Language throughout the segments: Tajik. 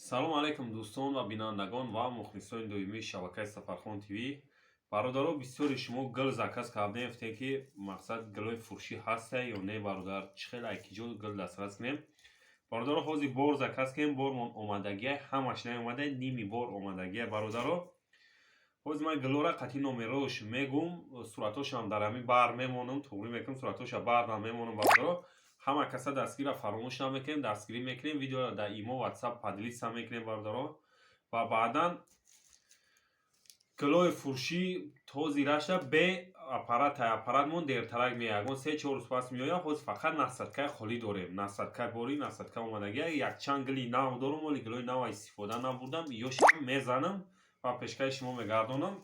Салом алейкум, дӯстон ва бинандагон ва мухлисони доимии шабакаи Сафархон ТВ. Бародаро, бисёри шумо гил заказ кардем, гуфтем ки мақсад гилои фурӯшӣ ҳаста ё не, бародар, чӣ хел айкиҷо гил дастрас кунем? Бародаро, ҳозир бор заказ кунем, бормон омадагия, ҳамаш наомада, ними бор омадагия, бародаро. Ҳозир ман гилора қатъи номерош мегум, суратошам дар ҳамин бар мемонам, туғрӣ мекунам, суратоша бардам мемонам, бародаро. Ҳама каса дастгирира фаромӯш намекунем, дастгирӣ мекунем, видеоро дар имо, ватсап поделиться мекунем, бародаро. Ва баъдан гилои фурӯшӣ то зирашта бе аппарат, аппаратмон дертарак меояд, ягон 3-4 рӯз пас меояд. Ҳозир фақат насадкаи холӣ дорем, насадка бори насадка омадагия, якчанд гили нав дорум, оли гилои нава истифода набурдам, ёшам мезанам ва пешкаши шумо мегардонам.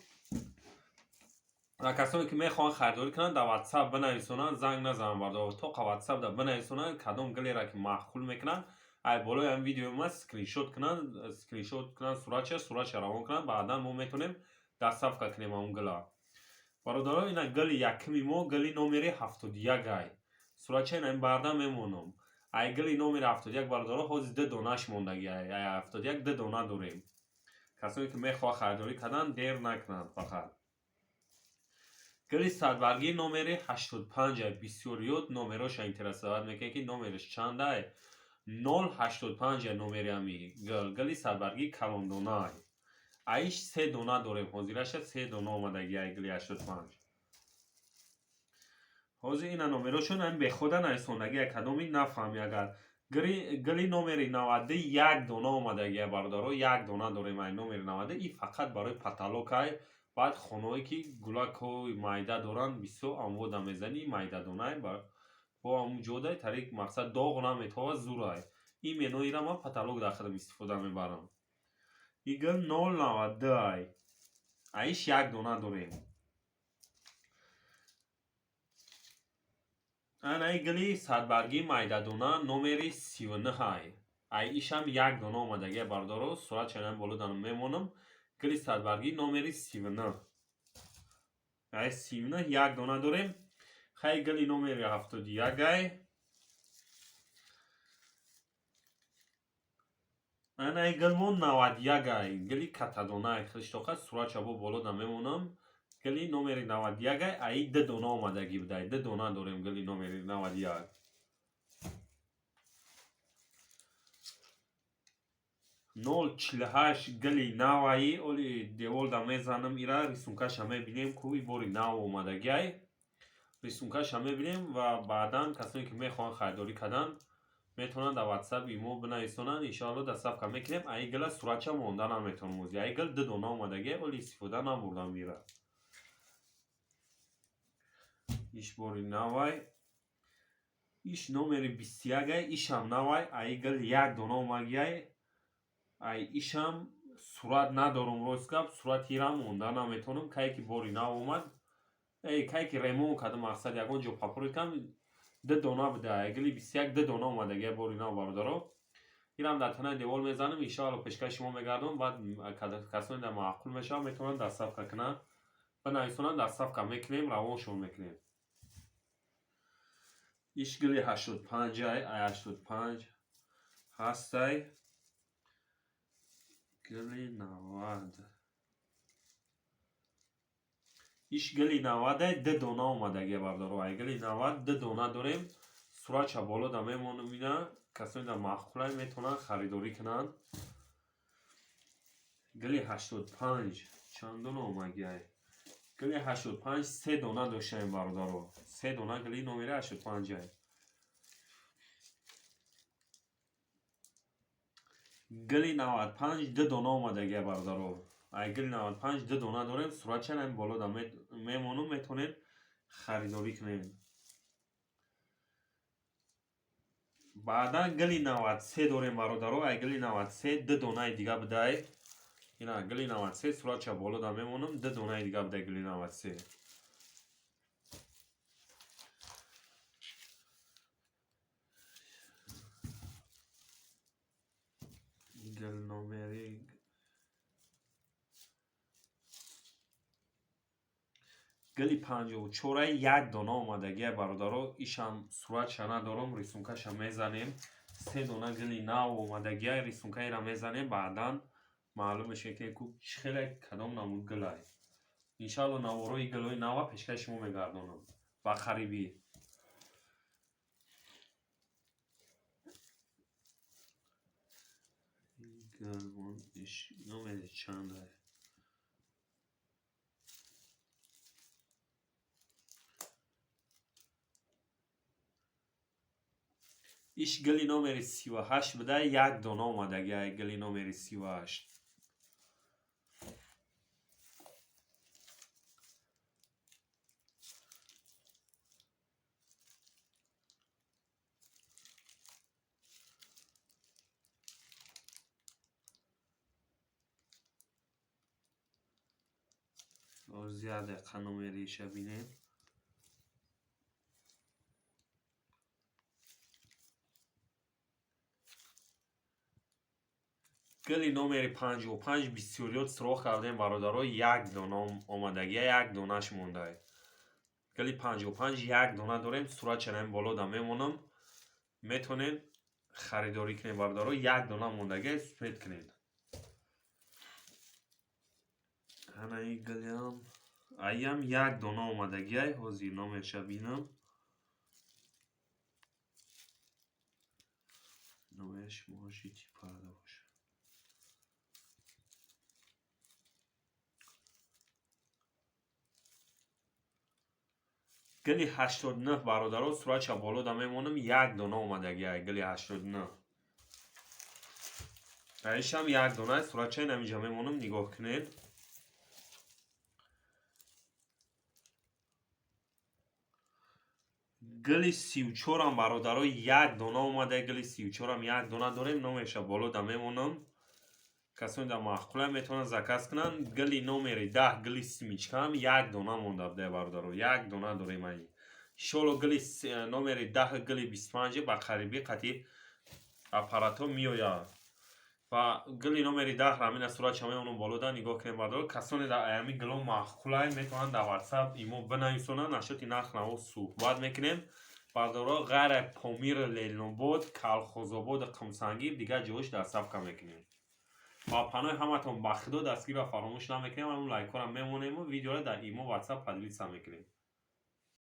Ва касоне ки мехоҳанд харидорӣ кунанд, дар ватсап бинависонанд, занг назананд, бародаро, тоқа ватсап да бинависонанд, кадом гилеро ки маъқул мекунанд, ай болои ҳамин видеои ма скриншот кунанд, скриншот кунанд, суратша равон кунанд, баъдан мо метавонем доставка кунем ҳамон гила. Бародаро, ина гили якуми мо, гили номери 71 ай. Суратча ина ин барда мемонам. Ай гили номери 71, бародаро, ҳозир ду донаш мондагӣ ай, ай 71 ду дона дорем. Касоне ки мехоҳанд харидорӣ кардан, дер накунанд фақат. Гили садбаргии номери 85 ай, бисёриёт номероша интересовать мекунад ки номераш чанд ай? 085 ай номери ҳами гил, гили садбаргии калондона ай. Аиш се дона дорем, ҳозираша се дона омадагӣ ай гили 85. Ҳозир ина номерошон ҳамин бехуда нависондагӣ, кадоми нафаҳми агар. Гили номери 90 як дона омадагия, бародаро, як дона дорем ай номери 90, и фақат барои потолок ай. Баъд хонаҳое ки гулакҳои майда доранд, бисёр амвода мезанӣ, майдадонай бо ҳамун ҷодай тариқ мақсад доғ наметова, зурай. Ин меноира ман потолок дар худам истифода мебарам. И гил 092 ай. Аиш як дона дорем. Ана и гили садбаргии майдадона номери 39 ай. Ай ишам як дона омадагия, бародаро, суратша ина боло мемонам. Гили садбаргии номери 39. Ай 39 як дона дорем. Хай, гили номери 71 ай. Ана и гил мо 91 ай, гили катадона ай, хелиштоқа суратша бо боло да мемонам. Гили номери 91 ай, ай ду дона омадагӣ будай, ду дона дорем гили номери 91. 048 гили наваи, оли деволда мезанам ира, рисункаша мебинем, ку и бори нав омадагиай. Рисункаша мебинем ва баъдан касоне ки мехоҳанд харидорӣ кардан, метавонанд дар ватсап имо бинависонанд, иншоалло доставка мекунем. Ай гила суратча монда наметавонам ози. Ай гил ду дона омадагиай, оли истифода набурдам ира. Иш бори навай. Иш номери 21 ай, ишам навай, ай гил як дона омадагиай. Ай ишам сурат надорум, рост гап, сурати ирам монда наметавонам, кае ки бори нав омад, эй кае ки ремонт кардам, мақсад ягон ҷо папурид кардам, ду дона буда. Ай гили 21 ду дона омадагиай бори нав, бародаро. Ирам дар танаи девол мезанам, иншоалло пешкаши шумо мегардонам, баъд касоне дар маъқул мешавад, метавонанд доставка кунанд, бинависонанд, доставка мекунем, равоншон мекунем. Иш гили 85 ай, ай 85 ҳастай. Гили 90. Иш гили 90 ай, ду дона омадагия, бародаро. Ай гили 90 ду дона дорем. Суратша боло да мемонам ина, касоне дар маъқулай метавонанд харидорӣ кунанд. Гили 85 чанд дона омадагиай? Гили 85 се дона доштаем, бародаро. Се дона гили номери 85 ай. Гили 95 ду дона омадагия, бародаро. Ай гили 95 ду дона дорем, суратча ҳамин боло да мемонам, метавонед харидорӣ кунед. Баъдан гили 93 дорем, бародаро, ай гили 93 ду донаи дига будай. Ина гили 93 суратча боло да мемонам, ду донаи дига будай гили 93. Гил номери гили 54 як дона омадагия, бародаро, ишам суратша надорам, рисункаша мезанем. Се дона гили нав омадагиай, рисункаеро мезанем, баъдан маълум мешавад, ки ку чӣ хеле, кадом намуд гилай. Иншалло, наворои гилои нава пешкаши шумо мегардонам ба қарибӣ. Номери чанда? Иш гили номери 38 буда, як дона омадагиай, гили номери 38. Як дақиқа, номериша бинем. Гили номери 55 бисёриёт суроғ кардем, бародаро, як дона омадагия, як донаш мондай. Гили 55 як дона дорем, суратчанаем болода мемонам, метонед харидорӣ кунед, бародаро, як дона мондагия, успеть кунед. Анаи гилиам, аям як дона омадагиай, ҳозир номерша бинам. Номераш может парда бошад. Гили 89, бародаро, суратша болода мемонам, як дона омадагиай, гили 89. Аишам як дона, суратчаи намиҷа мемонам, нигоҳ кунед. Гили 34-ам, бародаро, як дона омада, гили 34-ам як дона дорем, номерша болода мемонам. Касоне дар маъқула метавонанд заказ кунанд. Гили номери 10, гили семечкаам як дона монда буда, бародаро, як дона дорем ай. Иншолло, гили номери 10, гили 25 ба қарибӣ қатъи аппаратҳо меояд. Ва гили номери 10 рамина суратша мемонам болода, нигоҳ кунед, бародаро. Касоне дар аями гило маъқулай, метавонанд дар WhatsApp имо бинависонанд, нашоти нарх наво суҳбат мекунем. Бародаро, ғайр аз Помир, Ленинобод, Калхозободу Қумсангир, дигар ҷош доставка мекунем. Ва паноҳи ҳаматон ба Худо, дастгирро фаромӯш намекунем, ҳамун лайкҳоро мемонему видеоро дар имо, WhatsApp поделиться мекунем.